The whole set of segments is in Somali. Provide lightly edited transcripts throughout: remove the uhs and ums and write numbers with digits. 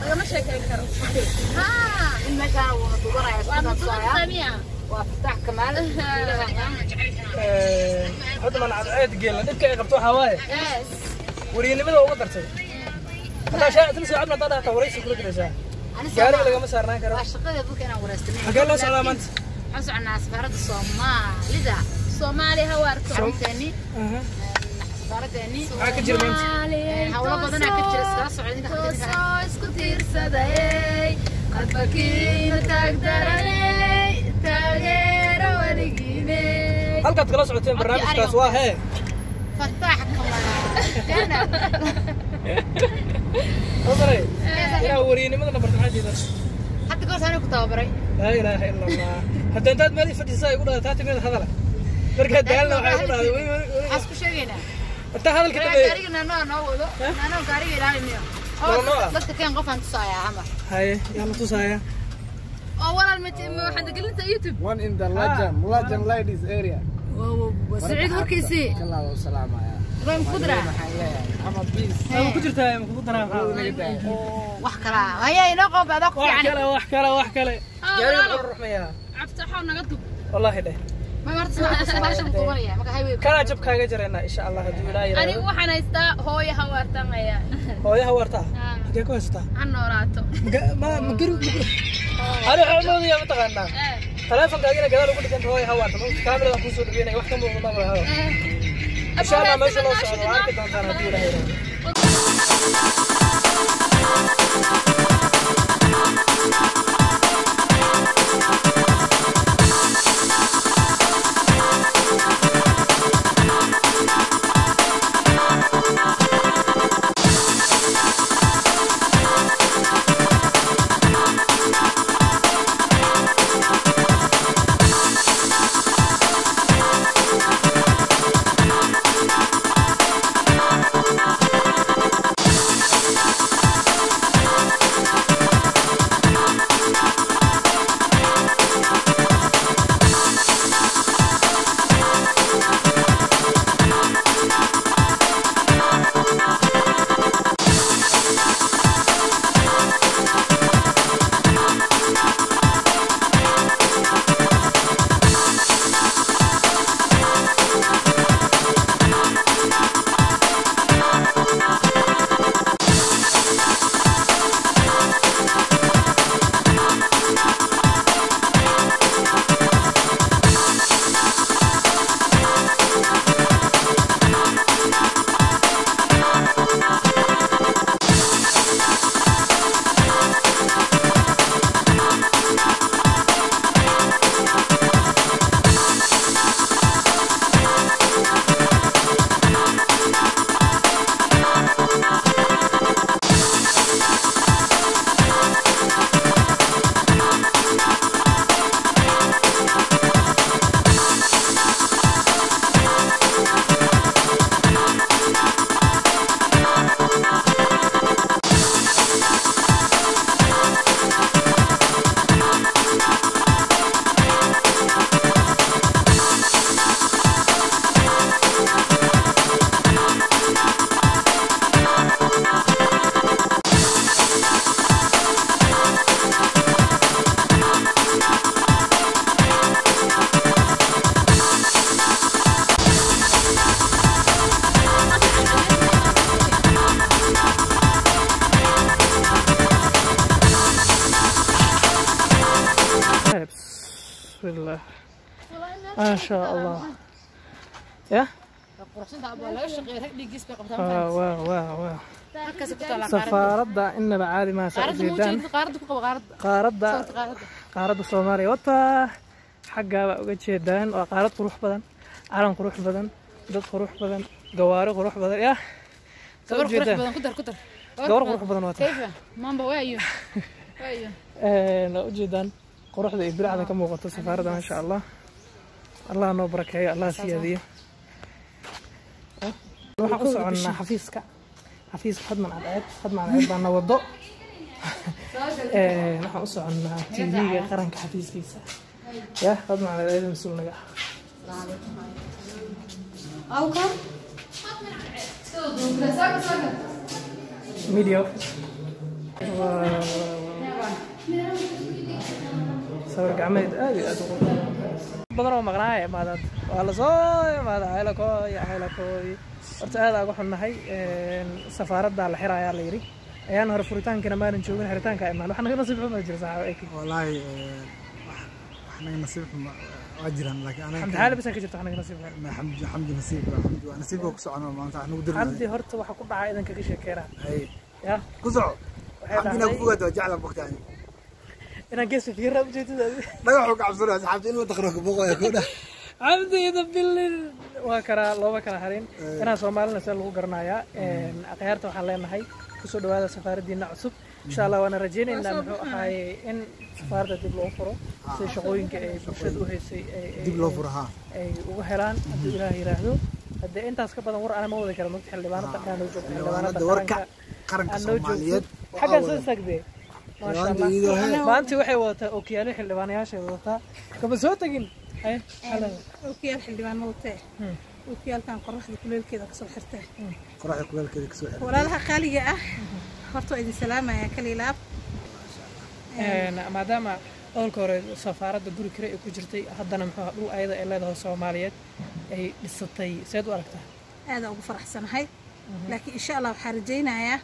Lagama sheekeyn karo. Haa. In meeshaan wada dubanaya Waa masuulka. Waa Fataax Kamaal. Hodman cadceed geela dhibka ay qabto waxaa waaye Yes. weriyanimada uga dartay. Haddaa shaa isla soo cabna haddaa dhahata waraysi kula gelaysaa. Gaariga lagama saarnaan karo. Waa shaqada buka inaan wareystamay. Xagee loo socdaa maanta? Waxaan soconaa safaaradda Soomaalida. Soomaali ha waarto. Xarunteeni, safaaraddeeni. Maxaa ka jira maanta? Hawlo badanaa ka jira, iskala socda inta xagga. Toosoo isku tiirsaday, qadbakiina taagdaranay, taageero weligiinay. Halkaad kala socoteen barnaamijkaas waa hee Fataax Kamaal. Hodmanay, inaa weriyanimada na barto maxaa diidan? Hadda goorta aniga ku tababaray. Laa ilaaha ila Allah. Hadda intaad meel i fadhiisaa igu dhahda taati meel hadala. Markaa daalna waxay igu dhahday weli weli Maxaa isku sheegaynaa? Intaa hadalka dambeeya. Gaariga naanoo noo wado. Naanoo gaariga ilaalinayo. Noo ah? Dadka keen qofaan tusaaya hamar. Haye, yaa la tusaaya? Oo walaal, ma waxaad gelinta YouTube. One in the legend, legend ladies area. Saciid warkiisii. Kala waa salaamaya. Ibrahim Kudra. Waxaan leeyahay ama peace. Ma ku jirtaa ma kugu daraa maxaa? Wax kala. Haya inoo qoob adaa ku Wax fiican. kale, wax kale, wax kale. Gaariga muxuu ruxmayaa? Cabtaxow naga dub. Wallaahi dheh. Ma horta soo duubanaya marka highway. Kanaa jab kaaga jaraynaa insha Allah hadduu ilaa Anigu yiraahdo. waxaan haystaa hooyo ha waartamaya. Hooyaha waartaa? Ah. Xagee ku haysataa? Ha noolaato. Ma gari ani waxaan moodaya mataqaanaa taleefonkaagina gadaal ugu dhiganta hooyaha waarta ma kaamirada kuu soo dhaweynaya wax ka muuqda ma laha. Insha Allah meesha loo socdo waa arki doontaan hadduu ilaahay yiraahdo. Bismillah. ما شاء الله يا Quruxsanta abaa laga shaqeeyo, rag dhiiggiis bay qabtaan. Waa waa waa waa Halkaas ku taala. Safaaradda inaba caadi maaha saa Qaaradda ma ujeedaan. ujeedid? Qaaradda ku qabo, qaaradda. Qaaradda. Sawirka qaaradda. Qaaradda Soomaaliya wataa, xaggaa baa uga jeedaan. Waa qaarad qurux badan, calan qurux badan, dad qurux badan, gawaari qurux badan, yah saa Gabar qurux ujeedaan. badan ku dar, ku dar. Gabar qurux badan waa taa. Kayfa mamba, where are you, where are you? Waa ujeedaan quruxda iyo bilicda ka muuqato safaaradda. Maasha Allah, Allah noo barakeeyo, Allah siyaadiyo. Waxaan u soconnaa xafiiska, xafiiska Xadman Cadceed. Xadman Cadceed baa na wado. Waxaan u soconnaa TV-ga qaranka xafiiskiisa, yah Xadman Cadceed mas-uul naga ah. Awkar Media office. Sawir gacmeed aad iyo aad u qurux badan oo maqnaaya imaadaad waa la soo imaada haylakooy haylakooy. Horta aad uga xunnahay safaaradda la xirayaa la yidhi. Ayaan hore furitaankana maanan joogin, xiritaanka imaan. Wax naga nasiib xumaa jira saxaaba. Wallaahi wax naga nasiib xuma waa jiraan, laakiin anaga Xamdi xaali bisa ka jirta wax naga nasiib xuma. Xamdi, Xamdi nasiib, Xamdi waa nasiibka ku socono maanta wax nagu dirnay. Xamdi horta waxa ku dhacay idanka ka sheekeynaa. Hay. Ya ku soco. Waxay Xamdina ku dhacday fogaado waa jecla bogtaani. Inaan gees fikiraa ujeedada. Dhagaxuu ka cabsanaya asxaabta in la daqro ka boqoya ku dhah. Cabdi ida bilin waa karaa looma kala harin inaan Soomaalina see lagu garanayaa. Akhyaarta waxaan leenahay kusoo dhawaada safaaraddiina cusub insha Allah, waana rajaynaynaa muxuu ahaaye in safaaradda dib loo furo si shaqooyinka ay bulshada u haysay dib loo furo haa ay uga helaan hadduu Ilaah yiraahdo. Haddee intaas ka badan war ana ma wadi kara mogta. Xildhibaanada dhan noo joogto, xildhibaanada xildhibaanada warka qaranka qaranka aan noo joogto Soomaaliyeed xaggaan soo istaagdee, maasha xildhibaanada Allah. Iyadoo hee Maanta waxay wadataa ookiyaalo xildhibaanayaashay wadataa, kama soo tegin. Haye, maxaa Ookiyaal xildhibaan ma watee. Ookiyaalkan qoraxda kuleelkeeda kasoo xirtay. Qoraxda kuleelkeeda kasoo xiray. Walaalaha qaaliga ah, horta waa idin salaamaya kaliilaab. Maadaama olka hore safaaradda guri kale ay ku jirtay, haddana muxuu ahaa dhul ayada ay leedahay Soomaaliyeed ay dhisatay, seed u aragtaa? Aadaan ugu faraxsanahay, laakiin insha Allah waxaa rajaynayaa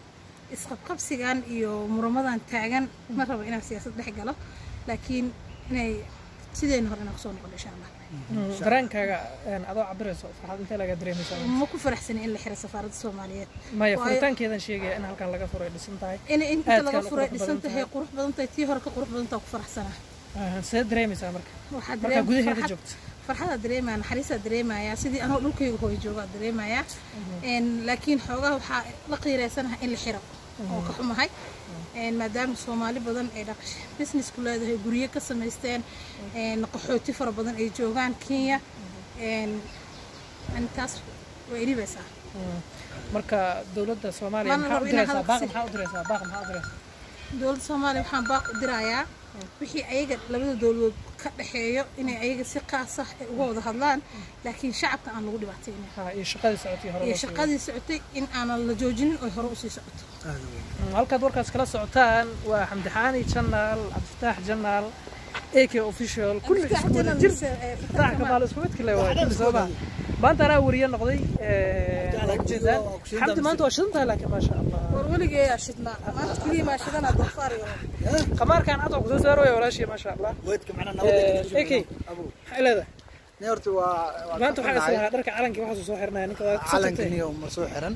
isqabqabsigan iyo muramadan taagan ma rabo inaan siyaasad dhex galo, laakiin inay sideen hore inaan kusoo noqono insha Allah. Dareenkaaga adoo cabirayso farxad intee laga dareemaysaa? Ma ku faraxsani in la xiro safaaradda Soomaaliyeed. Maya, Waayo- furitaankeedan sheegaya in halkan laga furay dhisan tahay. In inta Aadkaan laga u furay qurux dhisan badan tahay tahay. Qurux badan tahay, tii hore ka qurux badan tahay, ku faraxsanaa. Seed dareemaysaa marka waxaa markaa dareem gudaheeda farxad joogto? Farxadaa dareemaya, naxariisaa dareemaya, sidii anoo dhulkayga hooyo joogaa dareemaya. Laakiin xoogaha waxaa la qiireysanaha in la xiro oo ka xumahay. Maadaama Soomaali badan ay dhaqash business ku leedahay, guryo ka samaysteen, qaxooti fara badan ay joogaan Kenya. Ani taas way idhibaysaa. Marka dowladda Soomaaliya Mana maxaa u rabo inaan diraysaa hadal baaq? kasi- Maxaa u diraysaa baaq? Maxaa u diraysaa? Dowladda Soomaaliya waxaan baaq u dirayaa wixii ayaga labada dowladood ka dhexeeyo inay ayaga si qaas ah ay uga wada hadlaan, laakiin shacabka aan lagu dhibaataynin. Ha, iyo shaqadii socotay hore iyo loo sii shaqadii socotay in aanan la joojinin oy hore usii socoto. Aad u weyn. Halkaad warkaas kala socotaan waa Xamdi Xaani Channel, Cabdifataax Channel, AK Official, kulli isku wada jir. Fataax Kamaal isku mid kale waa kulli soo baxa. Maanta anaa wariye noqday, waa ujeedaan. Xamdi maanta waa shidan tahay, laakiin maasha Allah. War weligeeyaa shidnaa, maanta keliya maa shidanaa doofaar iyo Khamaarkan cad oo kusoo saaraya walaashii, maasha Allah. Weedka macnaha nabadda AK maxay leedahay? Ne horta waa Maanta ka waxaa xunahay. islahaa dharka calankii waxaasuu soo xirnaya ninka waa kusoo Calanka tagtay. Niyo ma soo xiran,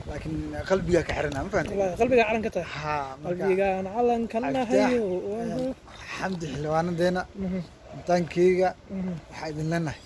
laakiin qalbiga ka xirana, ma fahantay? Wallahi, qalbiga calanka tahay. Haa, marka qalbigaan calanka nahayo. Xamdi xildhibaanadeena mutaankeyga waxaa idin leenahay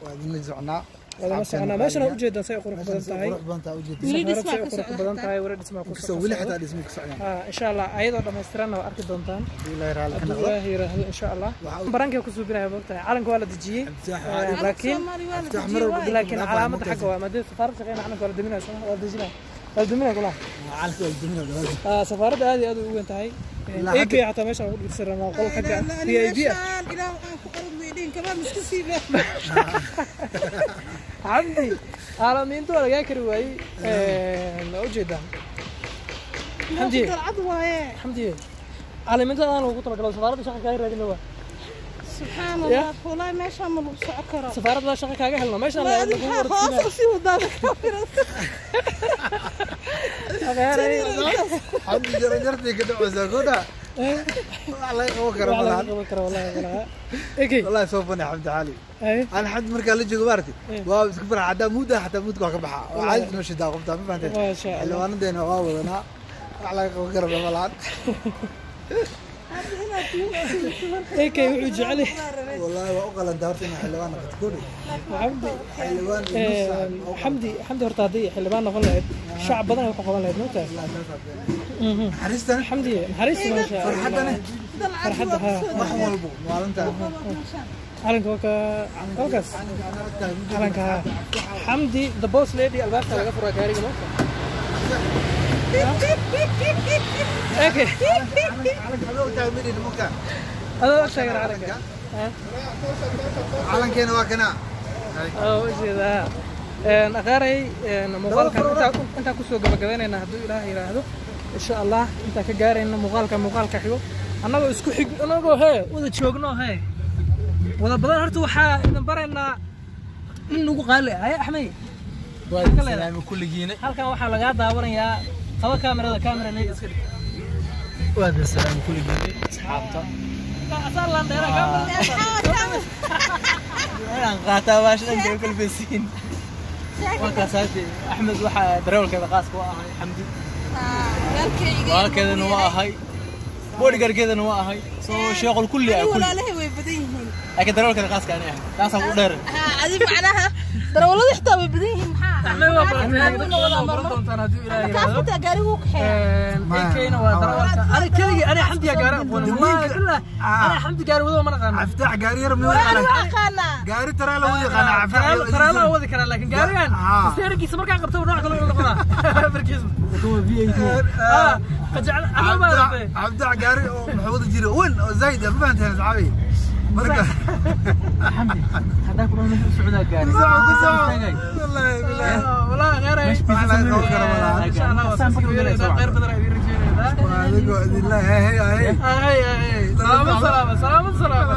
waa idinla socnaa. Wadama soconaa meeshana ujeedaan say u qurux badan tahay. Qurux badan tahay ujeedaan. Weli safaarad dhismaa say u ka qurux socda badan xataa. tahay, weli dhismaa ku Inkastoo weli socda. Xataa dhismo ka socdaan. Insha Allah ayadoo dhammaystiranna waa arki doontaan Haddii Ilaahay raalli ka hadduu noqdo. Ilaahay yiraahdo insha Allah. Waxa Barankay ku suubinaya moogtahay, calanka waa la dejiyey. Cabdifataax laakiin Soomaali waa la Cabdifataax dejiyey mar walba waay. laakiin Dhaafaya calaamadda moogtahay. xagga waa maadaama safaaradda shaqeyna calanka waa la daminaya soo ma? Waa la dejinaya, waa la daminaya kulaha. Calanka waa la daminaya. Safaaradda aad iyo aad u weyn tahay. Ilaa AK xataa meesha ugu dhigsan waa qol xagga VIP ah. Meeshaan ilaah aan ku orodnay dhin kabaan iska siibe. Xamdi caalamiintu waa lagaa kari waayey, waa ujeedaan Xamdi. Dalcad waaye. Xamdi caalamiinta aan loogu talagalo safaaradda shaqa kaaga raadina waa Subxaan Allah, wallahi meeshaan ma lagu soco karo. Safaaradda shaqa kaaga helno meeshaan Waa la adiga lagu hoos warsiinaya. usii wadaa kamerada. Xamdi jaranjartii ka dhacaysaa koodha. Wax laga qaban karo wax laga malahan. Qaban karo wallahi malaha AK. Wallahi soo fanay Xamdi Xaali. Ay. Ana xamdi markaa la joogo maaragtay waa isku farxa, haddaa muud ah xataa muudka waa ka baxaa, waa caadi noo shidaa qoftaa, ma fahanteen? Maasha Allah. Xildhibaanadeena waa wadanaa, wax laga qaban karo malahan. AK wuxuu jecel yahay. Wallahi waa u qalantaa horta inaa xildhibaan noqoto koodhi. Xamdi Xildhibaan iyo nus saac waa u Xamdi, Xamdi horta haddii xildhibaan noqon lahayd shacab badan ay wax u qaban lahayd moogtahay. qalantaa. Naxariistana. Xamdi naxariista maasha Allah. Farxaddana. Farxadda haa. Wax walbo maalinta. Calanka waa ka halkaas calanka haa. Xamdi the boss lady albaabka laga furaa gaariga moogtahay. AK adoo og taagan calanka. Calankeena waa kana. Oo ujeedaa aqaaray muuqaalkan intaa kusoo gabagabaynaynaa hadduu Ilaah yiraahdo. Insha Allah intaan ka gaarayno muuqaalka xigo, annagoo isku xig, annagoo hee wada joogno, hee wada badan. Horta waxaa idin baraynaa nin nagu qaali ah. Haye Axmed, Waa salaami kulligiina. Halkan waxaa lagaa daawanayaa. Qaba kaamirada, kaamira leed iska dhig. Waa salaami kulligiina asxaabta. Asaan laan dheeraa kaamirada. Inaan qaataa baasha dhanka ay kalbeysiin. Waa kaasaate Axmed waxaa darawalkeeda qaaska u ahay Xamdi. Walaalkeedana waa ahay. Bodyguardkeedana waa ahay. Soo sheequl kulli ah kulli. Walaalahay way badan yihiin. Laakiin darawalkeeda qaaska ani ahay. Taasaan u dheer. Adi macnaha darawalladu xitaa way badan yihiin, maxaa Axmed waa baratay, dadka waa baran doontaan hadduu Ilaahay kaas yiraahdo. xitaa gaarigu u kaxeeya. Akayna waa darawalka. Ani keligii, ani Xamdiga gaari aqoon wallahi billah, ani Xamdi gaari wado ma naqaano. Caftaax gaari yar muu Waa yaqaana? aqaanaa. Gaari taraa lagu yaqaana caftaax. Taraala wadi karaa, laakiin gaarigan Ah. isteerinkiisa markaan qabto nooc kale uu noqonaa farkiisa. Qajacl ama maaragtay. Cabdaax gaari oo muxuu wadi jiray weyn oo zaid ah, ma fahanteen asxaabi? Marka Xamdi, haddaan ku dhaho meesha u socdaa gaari. ku soco, ku soco. Wallaahi bilaahi. Walaa qeeray. Wax laga qaban karo malaha. Insha Allah waa soo weynaysaa, khayr badan ay idin rajeynaysaa. Waa adigoo idin leeyahay. Hey, hey. Ay ay ay, salaamad salaamad salaamad salaamad.